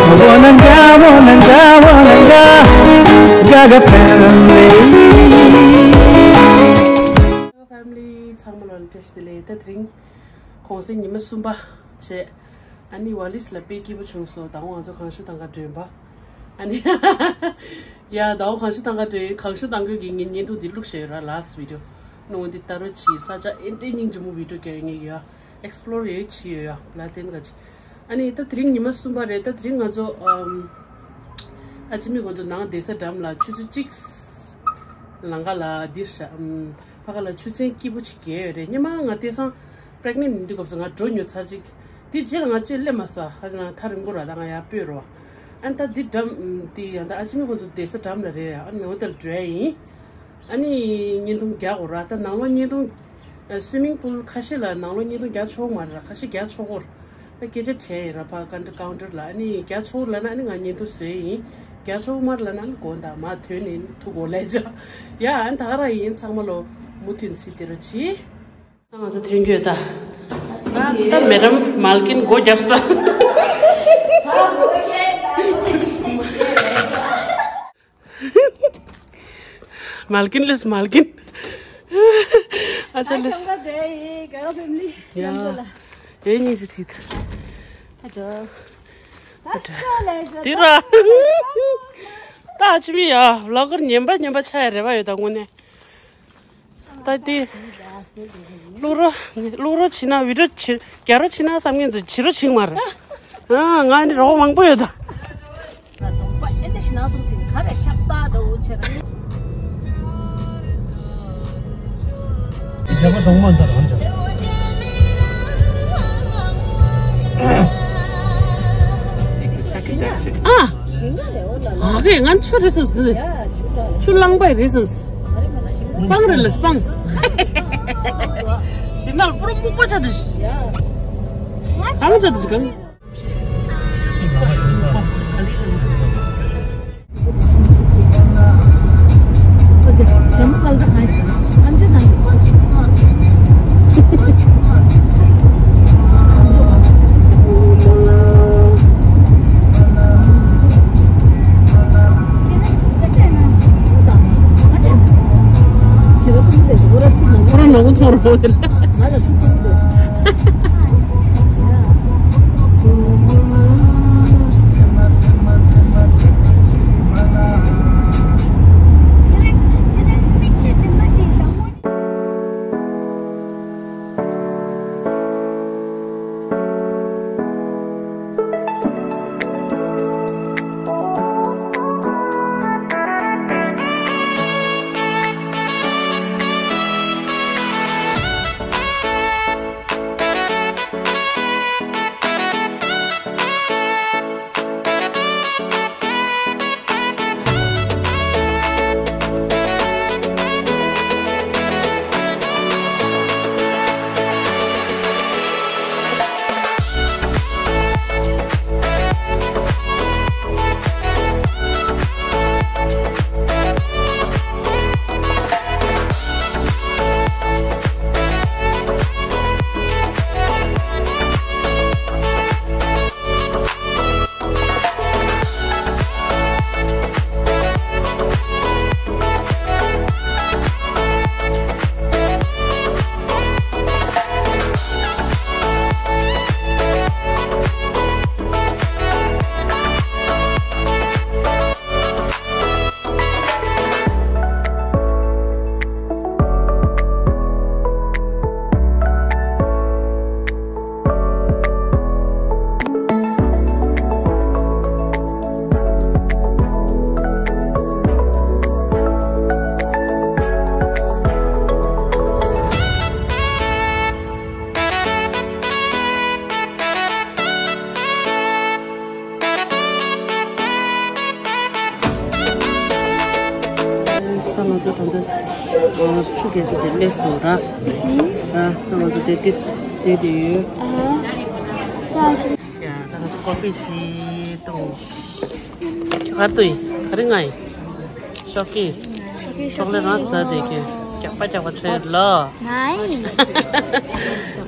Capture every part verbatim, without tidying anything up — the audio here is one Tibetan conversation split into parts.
Wananga, wananga, wananga, Gaga family. Family ཚང་མ་ལ་བཀྲ་ཤིས་བདེ་ལེགས། ད་དེ་རིང་གུང་སེང་ཉི་མ་གསུམ་པ་བྱས། ཨ་ནི་ཝ་ལིས་ལ་དཔེ་སྐྱིད་པོ་བྱུང་སོང་། ད་ང་ཚོ་གངས་ཤུག་ཐང་ཁ་འགྲོ་ཡིན་པ། ཨ་ནི་ཡ་ད་གངས་ཤུག་ཐང་ཁ་འགྲོ་ཡིན། གངས་ཤུག་ཐང་ཁ་གི་ངའི་བརྙན་ཐུང་འདི་བླུགས་བཞག་ཡོད་ར། ལཱསི་ཊི་བི་ཌི་ཡོ་ནོ་འདི་ལྟ་རོགས་གྱིས། ས་ཆ་ཨེ་འདྲའི་སྙིང་རྗེ་མོ་བི་ཌི་ཡོ་རྒྱག་ཡོད་ངེས་ཡོད། ཨེགསི་པི་ལོར་ཡོད་བྱས་ཡོད་ཡ། ལ་དེ་འདྲ་ག་ཅི། ཨ་ནི་ད་དེ་རིང་ཉི་མ་གསུམ་པ་རེད། ད་དེ་རིང་ང་ཚོ་ཨམ་ཨ་ཅི་མི་ཁོང་ཚོ་ནང་བསྡད་ས་འགྲམ་ལ་ཆུ་ཚོད་གཅིག་ལམ་ཁ་ལ་འདིར་ཤ་ཨམ་ཕ་ག་ལ་ཆུ་ཚན་སྐྱིད་པོ་ཅིག་བརྒལ་ཡོད་རེད། སྔོན་མ་ང་དེང་སང་པི་རེག་ནེན་ཊི་ཡིན་དུས་སྐབས་སུ་ང་འགྲོ་མྱོང་ཚར་གཅིག་དེ་རྗེས་ལ་ང་ཅིག་སླེབས་མ་སོང་། ཧ་ཅང་ཐག་རིང་པོ་ར། ད་ང་ཡར་སྤོས་རོགས། ཨ་ནི་ད་འདི་འགྲམ་དེ་ཡང་ད་ཨ་ཅི་མི་ཁོང་ཚོ་བསྡད་ས་འགྲམ་ལ་རེད། ཨ་ནི་ང་ད་ལ་འགྲོ་ཡ་ཡིན། ཨ་ནི་བརྙན་ཐུང་རྒྱག་དགོས་ར། ད་ནང་ལོགས་བརྙན་ཐུང་སུའི་མིང་པུལ་ཁ་ཤས་ལ་ནང་ལོགས་བརྙན་ཐུང་རྒྱག་ཆོག་མ་རེད་ར། ཁ་ཤས་རྒྱག་ཆོག་གོ་ར། ད་སྐད་ཆ་དྲན་ཡིན་ར། ཕ་ཀན་ཀའུན་ཊར་ལ། ཨ་ནི་རྒྱག་ཆོག་ལབ་ན་ཨ་ནི་ང་བརྙན་ཐུང་བཟོས་ཡིན། རྒྱག་ཆོག་མ་རེད་ལབ་ན་ཨ་ནི་དགོངས་དག་མ་ཐོན་ནས་ཐུག་གོ་ལས་བྱ། ཡ་ཨ་ནི་ད་ག་ར་ཡིན། ཚང་མ་ལོ་མུ་མཐུད་གཟིགས་བསྡད་རོགས་གྱིས། ད་ང་ཚོ་ཐོན་རྒྱུ་ད། ད་ད་མེ་ཌམ་མལ་ཀིན་སྒོ་བརྒྱབ་ས། མལ་ཀིན་ལེས་མལ་ཀིན། ཨ་ཅག་ལེས། ཡ། ཡེ་ཉིན་ཅི་ཐིད། དེ་ར། ད་ཨ་ཅི་མི་ཡ་བི་ལོག་གར་ངན་པ་ངན་པ་ཆགས་ཡ་རེ་བ་ཡོད་ད་དངོས་གནས། ད་དེ། བླུག་རོགས། བླུག་རོགས་བྱེད་ན་བི་ཌི་ཡོ་བྱེད། རྒྱག་རོགས་བྱེད་ན་བསམ་ངན་ཚོ་བྱེད་རོགས་བྱེད་མ་རེད། ཨ་ང་ནི་རོགས་མང་པོ་ཡོད་ད། གདོང་པ་ཨེ་འདྲ་ཞིག་ནག་ཚོང་དེ་ག་རེ་ཤ་སྟག་འདྲ་བོ་བྱས་ན། རྒྱ་པ་གདོང་མ་འདར་འོན་ཀྱང་། ཨ། ཨ་ཀེ་ང་ཆུ་རེད་བསམ་སི། ཆུ་རླངས་པ་རེད་བསམ་སི། སྤང་རེད་ལ་སྤང་། ཞིང་ནགས་པུ་ར་སྨུག་པ་ཆགས་འདུག་གང་ཆགས་འདུག་གང་། ཁོ་རང་ནོར་བུ་ཚོར་བོ་དེ་ལ། ད་ང་ཚོ་ད་ལྟ་ཆུ་རྐྱལ་ས་དེ་སླེབས་སོང་ར། ར་ད་ང་ཚོ་དེ་དེ་དེ་དེ་ཡོད། ཡ་ད་ང་ཚོ་ཀོ་ཕི་ཅིག་བཏུང་། ཁྱོད་ག་རེ་བཏུང་ཡིན། ག་རེ་མངགས་ཡིན། ཤོག་གི་ཤོག་ལེ་རང་ཟ་དེ་གི་རྒྱག་པ་རྒྱག་པ་ཆེ་ལ།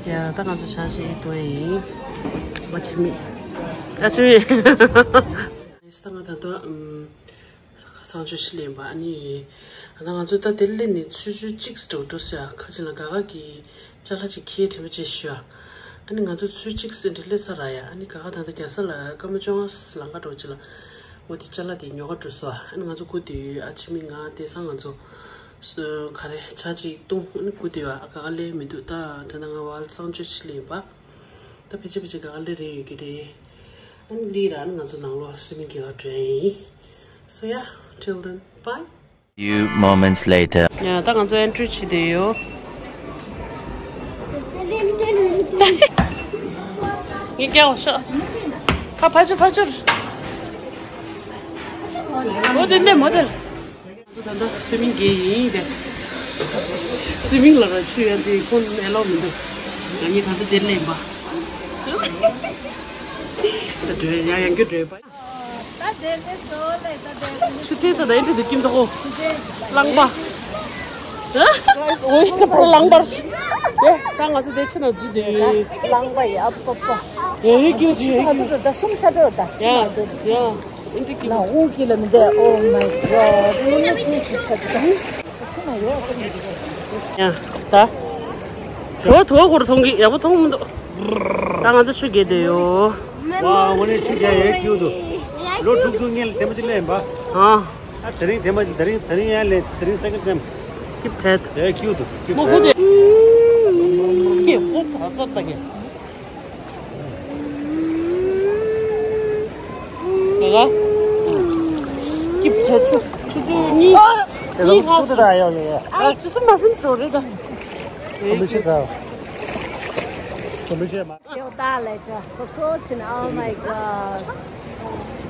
ཡ་ད་ང་ཚོ་ཆ་ཞིག་བཏུང་ཡིན། མ་ཆི་མི། ཨ་ཆུ་མི། ས་ང་ད་ལྟ་ཨམ། གསང་སྤྱོད་ཞིག་ལེན་པ་ཨ་ནི། ཨ་ད་ང་ཚོ་ད་དེར་སླེབས་ནས་ཆུ་ཚོད་གཅིག་འགྲོ་འགྲོ་ཟེར་ཁ་ཅིག་ལ་ག་ག་གི་ཅ་ལག་ཅིག་ཁྱེར་དྲན་པ་ཅིག་ཞུ་ཨ། ཨ་ནི་ང་ཚོ་ཆུ་ཚོད་གཅིག་ཟིན་དྲི་སླེབས་ས་ར་ཡ། ཨ་ནི་ག་ག་ད་ད་རྒྱ་ས་ལ་སྐར་མ་བཅོ་ལྔ་ལམ་ཁ་འགྲོ་ཅིག་ལ་འོ་དེ་ཅ་ལག་དེ་ཉོ་ག་འགྲོ་སོ་ཨ། ཨ་ནི་ང་ཚོ་སྒུག་བསྡད་ཡོད། ཨ་ཆི་མི་ང་དེང་སང་ང་ཚོ་ག་རེ་ཇ་ཅིག་བཏུང་ཨ་ནི་སྒུག་བསྡད་ཡོད། ཨ་ག་ག་སླེབས་མི་འདུག་ད་ད་ད་ང་བ་གསང་སྤྱོད་ཞིག་ལེན་པ། ད་ཕལ་ཆེར་ཕལ་ཆེར་ག་ག་སླེབས་རེ་ཡོད་ཀྱི་རེད། ཨ་ནི་འདི་ར་ཨ་ནི་ང་ཚོ་ནང་ལོགས་སུ་མི་གི་ག་འགྲོ་ཡིན། So yeah, till then, bye. Few moments later. ཡ་ད་ང་ཚོ་ཨེན་ཊི་རི་བྱེད་བསྡད་ཡོད། ངས་སྐྱག་ཤོག་ཁ་ཕར་ཕྱོགས་ཕར་ཕྱོགས། མོ་དེ་འདྲ་མོ་དེ། ད་ལྟ་སུའི་མིང་གི་ཡིན་ཏེ། སུའི་མིང་ལ་ར་ཆུ་ཡོད་དེ་ཁོང་ཨེ་ལོ་མི་འདུག་ང་གཉིས་ད་ལྟ་དེར་སླེབས་པ། ད་བྲོས་ཡང་ཡང་རྒྱུ་བྲོས་པ། ད་དེར་སླེབས་སོ་ལེ་ད་དེར་སླེབས། ཆུ་ཐིགས་ད་ད་ཨེ་འདྲ་འདུག་ཀིམ་ད་ཧོ། ཆུ་ཐིགས་རླངས་པ། ཨོའི་ད་པར་རླངས་པར། ད་ང་ཚོ་དེ་ཆུ་ནང་འཛུལ་དེ། རླངས་པ་ཡ་པ་པ། ཡ་ཡོད་རྒྱུ་ཅི་ཡོད་རྒྱུ། ད་གསུམ་ཆ་འགྲོ་ད། ཡ་ཡ། ཨེ་འདྲ་ཀིམ། ལ་འོང་གི་ལ་མི་འདས། Oh my god. ཡ་ད། དོ་དོ་ཁོར་མཐོང་གི་ཡག་པོ་མཐོང་མི་འདུག་ད་ང་ཚོ་ཆུ་རྐྱལ་བསྡད་ཡོད། ཝའོ། དངོས་གནས་ཆུ་རྐྱལ་ཡག་པོ་འདུག་ལོ་དྲུག་དུ་ངས་ཐེངས་མ་གཅིག་ལེན་པ། ཨ། ཨ་དེ་རིང་ཐེངས་མ་གཅིག་དེ་རིང་དེ་རིང་ཡང་ལེན། དེ་རིང་སེ་ཀེན་ཌི་ཊའིམ། ཀིབ་ཊེད། ཡག་པོ་འདུག་མོ་ཁོ་དེ། ཀི་ཧོ་ཚ་ཚ་ལྟ་གི། ག་ག་ཀིབ་ཊེད། ཆུ་ཆུ་ཚོད་གཉིས། དེ་གཉིས་ཚོད་ད་ཡོང་ནས། ཨ་ཆུ་སུ་མ་སུམ་སོ་རེད་ད། ཁོ་མི་ཆེ་ཚ། ཁོ་མི་ཆེ་མ། ཡོ་ད་ལས་ཅོ་སོ་སོ་ཆེ་ན། Oh my god.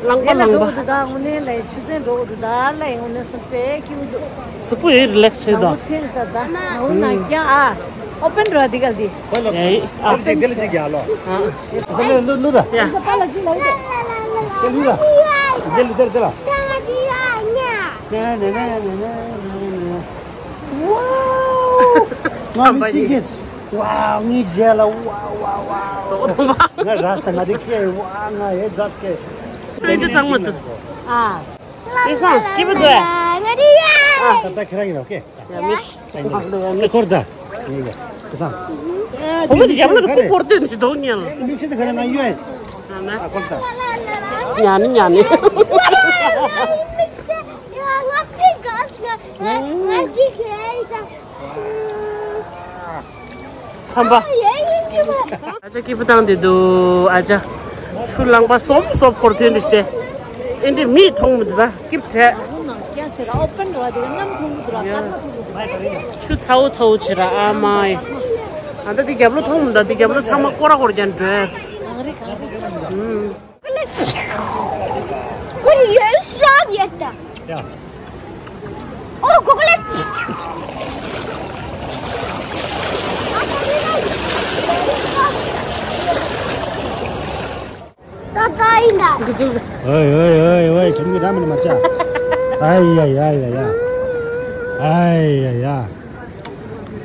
རླངས་པ་རླངས་པ། ད་དངོས་གནས་ལས་ཆུ་ཚན་འགྲོ་འདུག་ད་ལས་དངོས་གནས་སུ་དཔེ་ཀིབ་འདུག་གཟུགས་པོ་ཡོད་རི་ལེགས་བྱེད་དོ། ཚིལ་ད་ད་ནང་ན་རྒྱ་ཨ། ཨོ་པན་རོ་འདི་ག་འདི། ཡ་ཨ་ཅིག་དེ་ལ་ཅིག་རྒྱག་ལོ། ཨ་ལུ་ལུ་ར། ཡ་ལུ་ར། དེ་ལུ་དེ་ལ་དེ་ལ། ཁམས་པ་ཡིན། ཝའོ། ངའི་རྗེས་ལ་ཝའོ་ཝའོ་ཝའོ། ང་ར་ད་ང་དེ་ཁེ་ཝའོ་ང་ཡེ་རྫས་ཁེ། ཁྱོད་འདི་ཚང་མ་འདུག་ཨ། དེ་སང་སྐྱིད་པོ་འདུག་ཨ། ད་ད་ཁྱེད་རང་ཡིན་ནོ་ཁེ། ཡ་མི་ཤི། ཁོར་ད། ཁོ་ཚང་། ཁོ་མོ་དེ་རྒྱབ་ལ་ཁོ་བོར་ཏེ་འདི་གདོང་ཉལ། མི་ཤི་ད་ཁ་ར་ང་ཡོད། ཨ་ན། ཁོར་ད། ཉ་ནི་ཉ་ནི། ཁམས་པ། ཨ་ཅག་སྐྱིད་པོ་བཏང་བསྡད་འདུག་ཨ་ཅག་ཆུ་རླངས་པ་སོབ་སོབ་འཁོར་ཐོན་འདི་སྟེ། ཨེ་འདྲི་མིག་མཐོང་མི་འདུག་ད་སྐྱིད་བྲལ། ཆུ་ཚ་བོ་ཚ་བོ་བྱེད་ར་ཨ་མ་ཡི། ཨ་ད་འདི་རྒྱབ་ལོགས་མཐོང་མི་འདུག་འདི་རྒྱབ་ལོགས་ཚང་མ་སྐོར་ར་སྐོར་རྒྱག་འགྲོ། ཡ། ཨོ་གོ་གོ་ལེ། ད་ད་ཡིན་ད། ཨོའི་ཨོའི་ཨོའི་ཨོའི། ཁྱོད་ཀྱིས་ར་མི་ནི་མ་བྱ། ཨའི་ཡ་ཡ་ཡ་ཡ། ཨའི་ཡ་ཡ།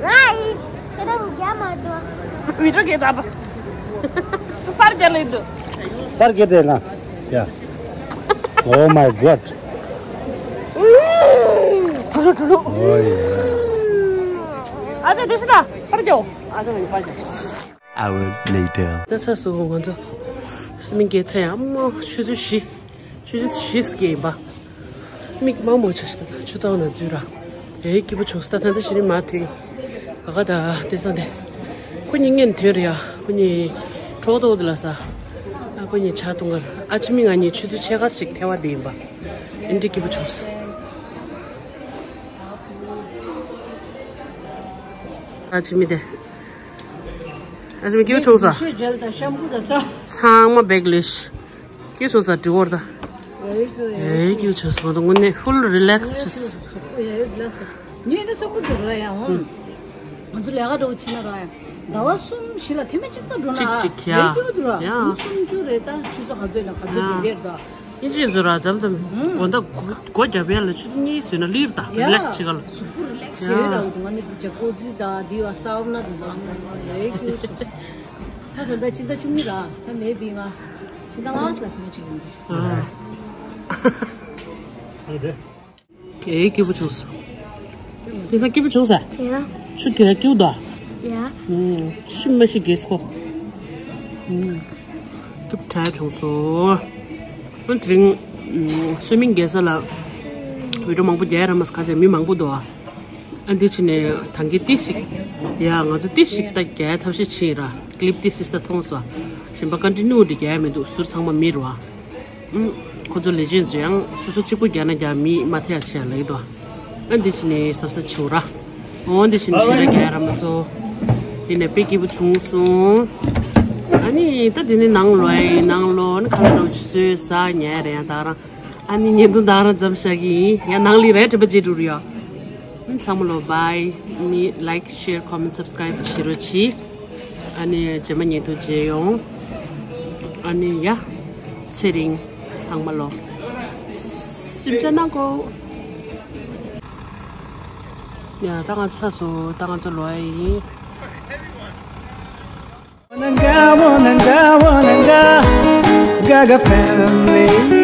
ང་ཡི་ཁྱེད་རང་རྒྱ་མ་འགྲོ། མི་འགྲོ་གེ་ད་པ། པར་རྒྱ་ལེ་འདུག་པར་རྒྱ་དེ་ང་། ཡ། Oh my god. ཁྲུ་ཁྲུ་ཁྲུ་ཁྲུ། ཨོའི་ཡ། ཨ་ཅག་དེ་སུ་ད་པར་རྒྱའོ། ཨ་ཅག་ང་ཡི་པར་རྒྱ། Hour later. ད་ཚ་སུ་ང་ཚོ་སུ་མི་རྒྱལ་ཚ་ཡང་མོ་ཆུ་ཚོད་བཞི། ཆུ་ཚོད་བཞི་ཟིན་གྱི་ཡིན་པ། མིག་མང་མོ་ཆ་ཞིག་ད་ཆུ་ཚང་ན་འཛུལ་ར། ཨེ་སྐྱིད་པོ་བྱུང་སོང་། ད་ད་ལྟ་ཞི་ནི་མ་ཐུག་ག་ག་ད་དེ་ས་དེ། ཁོ་གཉིས་ངན་ཐོན་རེད་ཡ། ཁོ་གཉིས་གྲོགས་ཏོག་དེ་ལ་ས། ཨ་ཁོ་གཉིས་ཆ་གཏོང་གར་ཨ་ཆི་མི་ང་གཉིས་ཆུ་ཚོད་ཕྱེད་ཀ་ཞིག་ཐལ་བ་དེ་ཡིན་པ། ཨེ་འདྲི་སྐྱིད་པོ་བྱུང་སོང་། ཨ་ཆི་མི་དེ། ཨ་ཆི་མི་སྐྱིད་པོ་བྱུང་སོང་། ཤོད་འཇལ་དང་ཤམ་པུ་དང་ཚ། ཚང་མ་བེག་ལེ་ཤི། སྐྱིད་བྱུང་ས་དྲི་བོར་ད། ཡ་ཡི་ཀྱུ་ཡ་ཡི་ཀྱུ་བྱུང་སོང་། ད་དངོས་གནས་ཧྥུལ་རི་ལེགས་ཤི། ཡ་ཡི་རི་ལེགས་ཤི། ངས་ནི་བསམ་གི་འདུག་ར་ཡ། ཧུམ། ང་ཚོ་ལས་ཀ་འགྲོ་ཕྱིན་ན་ར་ཡ། ཟླ་བ་གསུམ་བཞི་ལ་ཐེངས་མ་གཅིག་ད་འགྲོ་ན་གཅིག་གཅིག་ཡ་ཡ་ཡི་ཀྱུ་འདུག་ར། ཡ། ཉི་མ་སུམ་ཅུ་རེད་ད། ཆུ་ཚོད་ག་ཚོད་ན་ག་ཚོད་ཡ་འདི་འདིར་ད། ཨིན་ཇི་ཡིན་ཚོད་ར་འཛམ་འཛམ། ཧུམ། དགོང་དག་སྒོ་སྒོ་རྒྱབ་ཡ་ལ་ཆུ་ཚོད་གཉིས་ཟིན་ན་ལིབ་ད་ཡ། རི་ལེགས་ཤི་ཁ་ལ། གཟུགས་པོ་རི་ལེགས་ཡ་ཡོད་ར། འོ་དུ་ང་ནི་དུ་ཇ་ཀོ་ཛི་ད་དེ་བ་སའོ་ན་དུ་ཟ་ཡ་ཡི་ཀྱུ་ཆུ། ད་ད་ད་ཕྱི་ཟླ་བཅུ་གཉིས་ར་ད་མེད་པའི་ང་། The last left me chicken. ཨ། ཨེ། སྐྱིད་པོ་བྱུང་སོང་། དེང་སང་སྐྱིད་པོ་བྱུང་ས། ཡ། ཆུ་གྱོན་སྐྱིད་པོ་འདུག་ཡ། ཨུམ། ཤི་མ་ཤི་གེ་སྐོ། ཨུམ། སྐྱིད་པོ་བྱུང་སོང་། ཨ་དེ་རིང་ཨུམ་སུའི་མིང་རྒྱལ་ས་ལ་བི་ཌིའོ་མང་པོ་རྒྱག་ར་མ་ས་ཁ་ཆེ་མི་མང་པོ་འདུག་ཨ། ཨ་འདི་ཕྱི་ནས་ཐང་གི་ཏི་ཞིག་ཡ་ང་ཚོ་ཏི་ཞིག་ད་རྒྱག་ཐབས་ཤེས་ཕྱིན་ར་ཀི་ལིབ་ཏི་སི་ད་མཐོང་སོང་། གཞན་པ་ཀོན་ཊི་ནིའུ་འདི་རྒྱག་མི་འདུག་ཟུར་ཚང་མ་མི་རུ་ཨ། ཨུམ། ཁོ་ཚོ་ལས་བྱེད་ཚོ་ཡང་སོ་སོ་གཅིག་པུ་རྒྱག་ན་རྒྱག་མི་མ་ཐེ་ཡ་ཆེ་ཡ་ལེགས་དོ། ཨ་འདི་ཕྱི་ནས་ཟབ་ཟབ་བྱུང་ར། འོ་འདི་ཕྱི་ནས་ཞེ་དྲག་རྒྱག་ར་མ་སོང་། དེ་ནས་དཔེ་སྐྱིད་པོ་བྱུང་སོང་། ཨ་ནི་ད་དེ་ནས་ནང་ལོགས་ཡིན་ནང་ལོགས་ནི་ཁ་ལག་འདྲ་བོ་ཅིག་བཟོས་ཟ་ཉལ་རེད་ཡ་ད་རང་། ཨ་ནི་ཉིན་ཐུང་ད་རང་མཚམས་བཞག་གི་ཡིན། ཡང་ནང་ལ་རེད་དྲན་པ་བརྗེད་འགྲོ་རེད་ཡ། ཨ་ཚང་མ་ལོ་བྷའི། ཨ་ནི་ལའིཀ་ཤེར་ཁོ་མེན་སབ་སི་ཀ་རའིབ་བྱེད་རོགས་གྱིས། ཨ་ནི་རྗེས་མ་ཉིན་ཐུང་མཇལ་ཡོང་། ཨ་ནི་ཡ། ཚེ་རིང་ཚང་མ་ལོ། སེམས་ཅན་ནང་གོ། ཡ་ད་ང་ཚོ་ཚ་སོང་། ད་ང་ཚོ་ལོག་ཡ་ཡིན། Wananga, wananga, wananga, Gaga family.